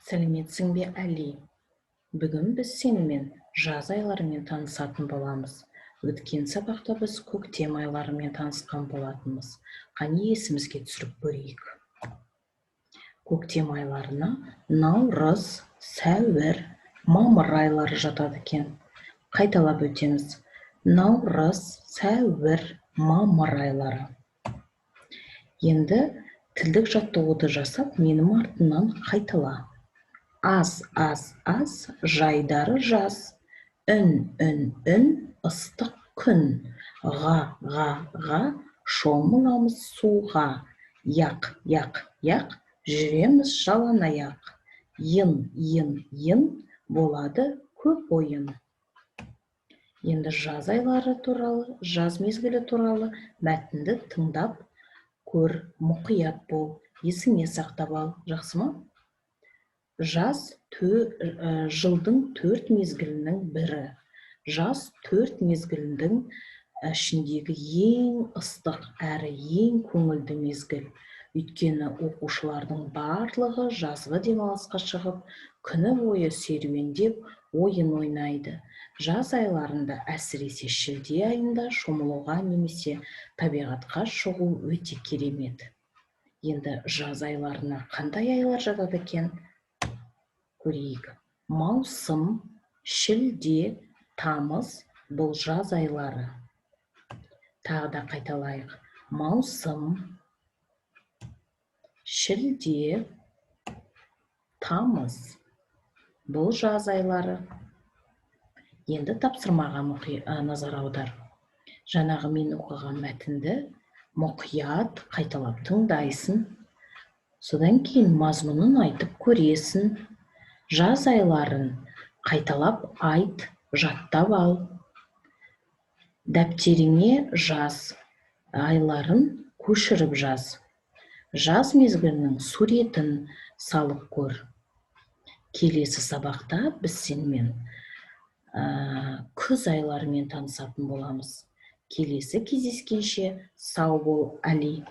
Сәлеметсің бе, Әли! Бүгін біз сенімен жаз айларымен танысатын боламыз. Өткен сабақта біз көктем айларымен танысқан болатынбыз. Қане, есімізге түсіріп көрейік. Көктем айларына наурыз, сәуір, мамыр айлары жатады екен. Қайталап өтеміз: наурыз, сәуір, мамыр айлары. Енді тілдік жаттығуды жасап, менің артымнан қайтала. Аз, аз, аз, жайдары жаз. Үн, үн, үн, ыстық күн. Ға, ға, ға, шомыламыз суға. Яқ, яқ, яқ, жүреміз жалаңаяқ. Йын, йын, йын, болады көп ойын. Енді жаз айлары туралы, жаз мезгілі туралы мәтінді тыңдап көр, мұқият бол, есіңе сақтап ал, жақсы ма? Жаз жылдың төрт мезгілінің бірі. Жаз төрт мезгілдің ішіндегі ең ыстық әрі ең көңілді мезгіл. Өйткені оқушылардың барлығы жазғы демалысқа шығып, күні бойы серуендеп, ойын ойнайды. Жаз айларында, әсіресе шілде айында шомылуға немесе табиғатқа шығу өте керемет. Енді жаз айларына қандай айлар жатады екен, көрейік. Маусым, шілде, тамыз — бұл жаз айлары. Тағы да қайталайық: маусым, шілде, тамыз — бұл жаз айлары. Енді тапсырмаға назар аудар. Жаңағы мен оқыған мәтінді мұқият қайталап тыңдайсың, содан кейін мазмұнын айтып көресің. Жаз айларын қайталап айт, жаттап ал. Дәптеріңе жаз айларын көшіріп жаз. Жаз мезгілінің суретін салып көр. Келесі сабақта біз сенімен күз айларымен танысатын боламыз. Келесі кездескенше сау бол, Әли!